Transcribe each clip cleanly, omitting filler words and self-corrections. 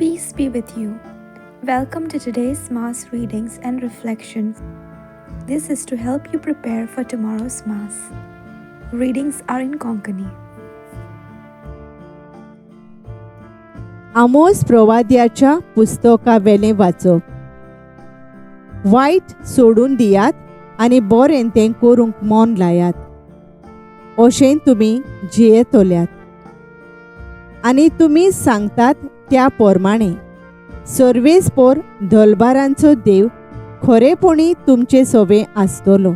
Peace be with you. Welcome to today's Mass readings and reflections. This is to help you prepare for tomorrow's Mass. Readings are in Konkani. Amos प्रवाद्याच्या पुस्तकावेलें वाचप. वायट सोडून दियात आनी बरें तें करूंक मन लायात, अशें तुमी जियेतल्यात आनी तुमी सांगतात त्या प्रमाणे सर्वेस्पोर दलबारांचो देव खरेपणी तुमचे सोबे आसतलो.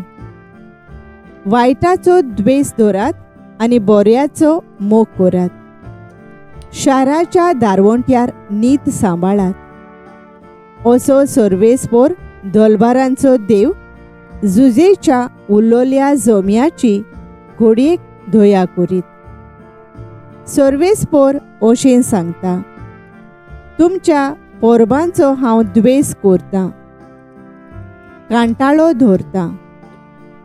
वायटाचो द्वेस धरात आनी बऱ्याचो मोग करात. शाराच्या दारवंट्यार नीत सांबाळात. असो सर्वेस्पोर दलबारांचो देव जुजेच्या उलोल्या जम्याची घोडयेक दया करीत. सर्वेस्पोर अशें सांगता, तुमच्या परबांचो हांव द्वेस करतां, कांटाळो धरतां.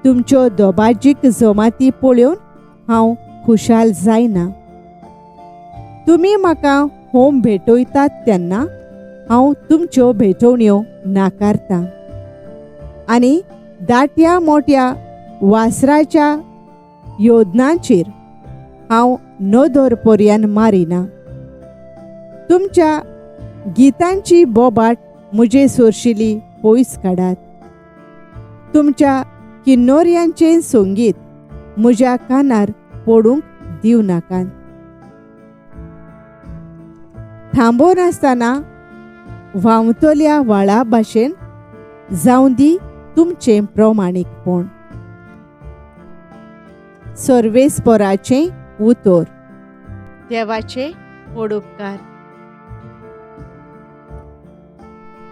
तुमच्यो दोबाजीक जमाती पळोवन हांव खुशाल जायना. तुमी म्हाका होम भेटयतात तेन्ना हांव तुमच्यो भेटवण्यो नाकारतां आनी दाट्या मोट्या वासराच्या योजनांचेर हांव नदर पर्यान मारिना. तुमच्या गितांची बोबाट म्हजे सोरशिली पयस काडात. तुमच्या किन्नोर्यांचें संगीत म्हज्या कानार पडूंक दिवं नाकात. थांबोनासतना व्हांवतल्या व्हाळा भाशेन जावं दी तुमचें प्रमाणीकपण. सर्वेस्पोराचें उतर. देवाचे पडोपकार.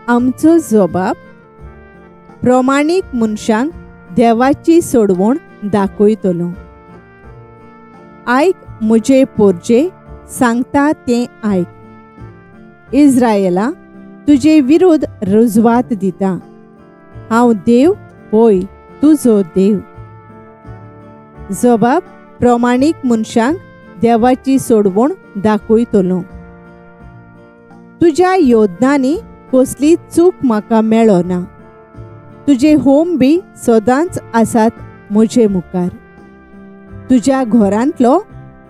आमचो जबाब प्रमाणीक मनशांक देवाची सोडवण दाखयतलो. आयक म्हजे पोरजे सांगता तें आयक. इज्रायला, तुजे विरुद्ध रुजवात दिता. हांव देव, होय तुजो देव. जबाब प्रमाणीक मनशांक देवाची सोडवण दाखयतलो. तुज्या योजनांनी कसली चूक म्हाका मेळना. तुजे होम बी सदांच आसात म्हजे मुखार. तुज्या घरांतलो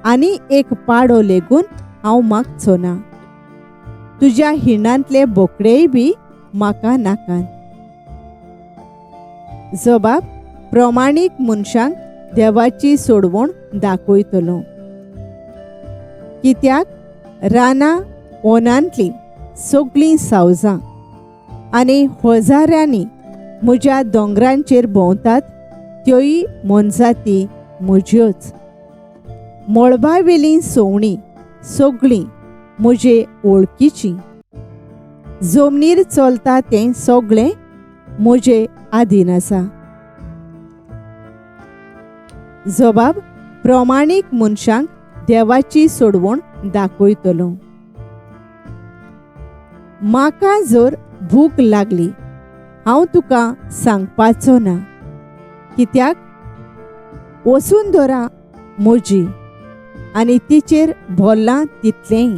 आनी एक पाडो लेगून हांव मागचो ना. तुज्या हिंडांतले बोकडेय बी म्हाका नाकात. जबाब प्रमाणीक मनशांक देवाची सोडवण दाखयतलो. कित्याक रानां ओनांतलीं सगळीं सावजां आनी हजारांनी म्हज्या दोंगरांचेर भोंवतात त्योय मोनजाती म्हज्योच. मळबावेलीं सवणीं सगळीं म्हजे वळखीचीं. जमनीर चलता तें सगळें म्हजे आदीन आसा. जबाब प्रमाणीक मनशांक देवाची सोडवण दाखयतलो. म्हाका जर भूक लागली हांव तुका सांगपाचो ना, कित्याक वसुंधरा म्हजी आनी तिचेर भरलां तितलेंय.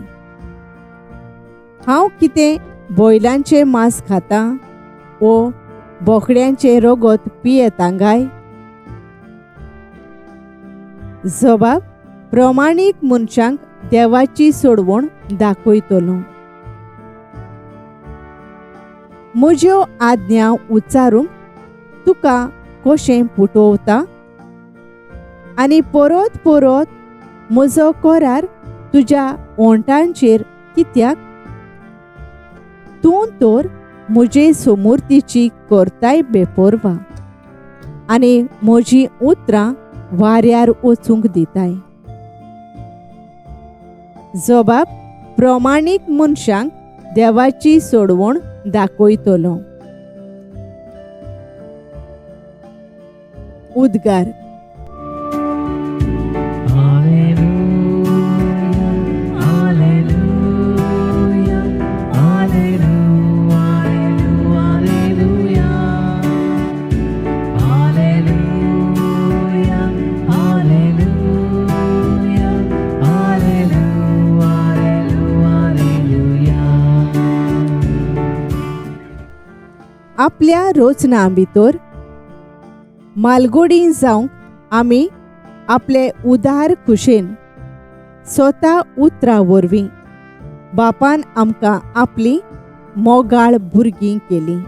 हांव कितें बैलांचें मांस खातां वो बोकड्यांचें रगत पियेतां काय? जबाब प्रमाणीक मनशांक देवाची सोडवण दाखयतलो. म्हज्यो आज्ञा उच्चारूंक तुका कशें पुटवता आनी परत परत म्हजो करार तुज्या ओंठांचेर कित्याक? तूं तर म्हजे समूर्तीची करताय बेपर्वा आनी म्हजीं उतरां वाऱ्यार वचूंक दिताय. जबाब प्रमाणीक मनशांक देवाची सोडवण दाखयतलो. उद्गार. Alleluia, alleluia, alleluia, alleluia. आपल्या रोचना भितर मालगोडी जावंक आमी आपले उदार खुशेन स्वता उतरां वरवीं बापान आमकां आपली मोगाळ भुरगीं केली.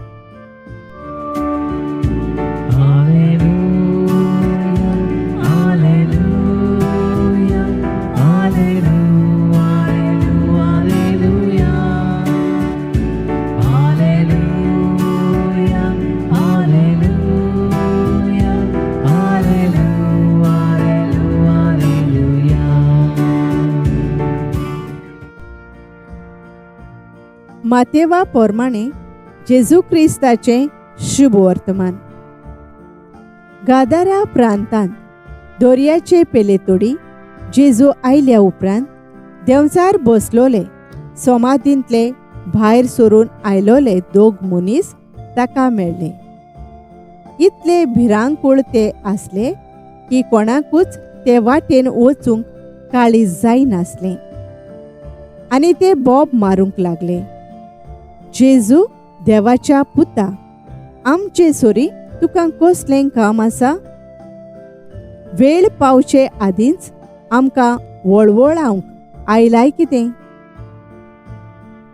मातेवा प्रमाणे जेजू क्रिस्ताचें शुभ वर्तमान. गादारा प्रांतांत दर्याचे पेलेतोडी जेजू आयल्या उपरांत देंवचार बसलोले समाधींतले भायर सरून आयलोले दोग मनीस ताका मेळ्ळे. इतले भिरांकूळ ते आसले की कोणाकूच ते वाटेन वचूंक काळीज जायनासलें आनी ते बोब मारूंक लागले, जेजू देवाच्या पुता, आमचे सोरी तुका कसलें काम आसा? वेळ पावचे आदींच आमकां वळवळावंक आयलाय कितें?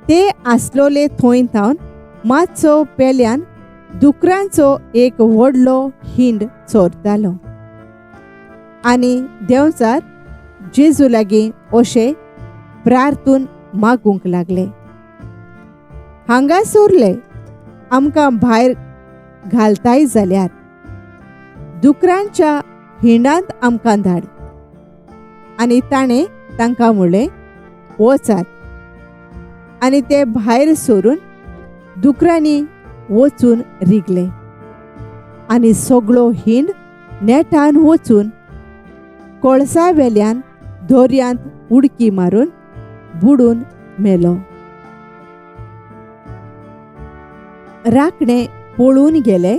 ते आसलोले थंय थावन मातसो पेल्यान दुकरांचो एक व्हडलो हिंड चोरतालो आनी देंवचार जेजू लागीं अशें प्रार्थून मागूंक लागले, हांगासरले आमकां भायर घालताय जाल्यार दुकरांच्या हिंडांत आमकां धाड. आनी ताणें तांकां म्हणलें, वचात. आनी ते भायर सरून दुकरांनी वचून रिगले आनी सगळो हिंड नेटान वचून कोळसा वेल्यान दर्यांत उडकी मारून बुडून मेलो. राखणे पळून गेले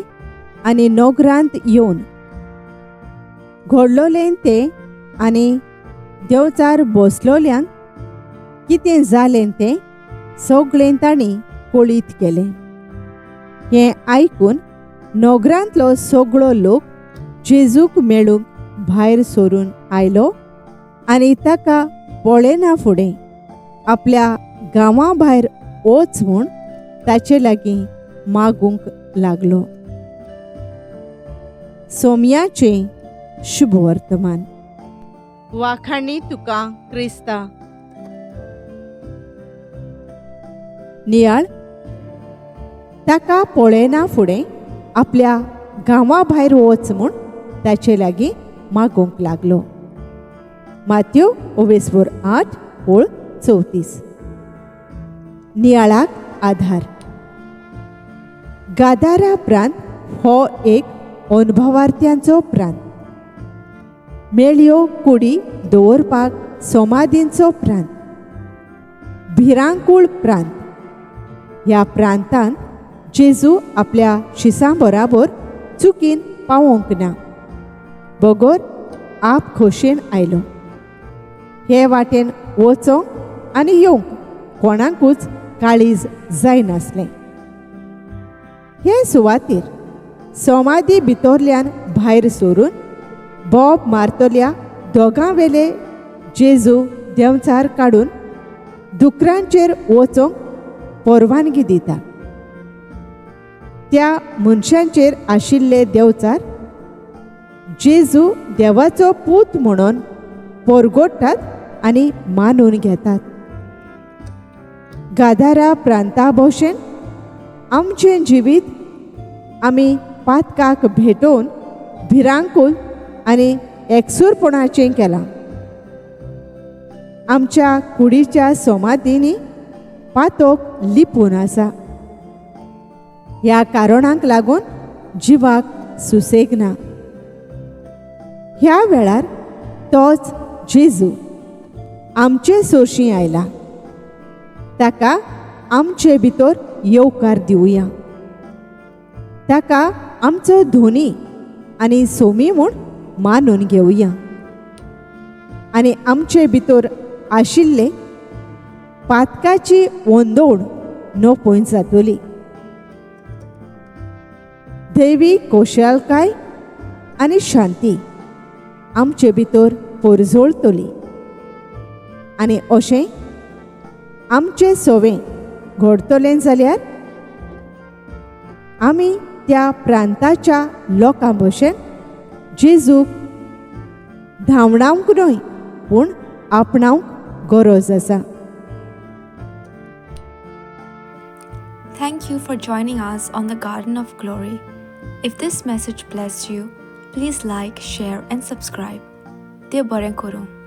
आनी नोगरांत येवन घडलोलें तें आनी देंवचार बसलोल्यांक कितें जालें तें सगळें तांणी कळीत केलें. हें आयकून नोगरांतलो सगळो लोक जेजूक मेळूंक भायर सरून आयलो आनी ताका पळयना फुडें आपल्या गांवा भायर वच म्हूण ताचे लागीं मागूंक लागलो. सोम्याचें शुभ वर्तमान. वाखाणी तुका क्रिस्ता. नियाळ ताका पळयना फुडें आपल्या गांवा भायर वच म्हूण ताचे लागीं मागूंक लागलो. मात्यो ओवेसभर 8 ओळ 34. नियाळाक आधार. गादारा प्रांत हो एक अनुभवार्थ्यांचो प्रांत. मेळयो कुडी दवरपाक समाधींचो प्रांत, भिरांकूळ प्रांत. ह्या प्रांतांत जेजू आपल्या शिसां बराबर चुकीन पावोंक ना, बगर आप खोशेन आयलो. हे वाटेन वचोंक आनी येवंक कोणाकूच काळीज जायनासलें. हे सुवातेर समाधी भितरल्यान भायर सरून बोब मारतल्या दोगां वेले जेजू देंवचार काडून दुकरांचेर वचोंक परवानगी दिता. त्या मनशांचेर आशिल्ले देंवचार जेजू देवाचो पूत म्हणून परगोडटात आनी मानून घेतात. गादारा प्रांता भशेन आमचें जिवीत आमी पातकाक भेटोवन भिरांकूल आनी एकसूरपणाचें केलां. आमच्या कुडीच्या समाधींनी पातोक लिपून आसा. ह्या कारणांक लागून जिवाक सुसेग ना. ह्या वेळार तोच जेजू आमचे सोशी आयला. ताका आमचे भितर येवकार दिवया. ताका आमचो धोनी आनी सोमी म्हूण मानून घेवया आनी आमचे भितर आशिल्ले पातकाची वंदोवण नोपय जातली. दैवी कोशालकाय आनी शांती आमचे भितर पोरजोळटली आनी अशें आमचें सवें घडतलें जाल्यार आमी त्या प्रांताच्या लोकां भशेन जेजूक धांवडावंक न्हय पूण आपणावंक गरज आसा. Thank you for joining us on the Garden of Glory. If this message blessed you, please like, share, and subscribe. देव बरें करूं.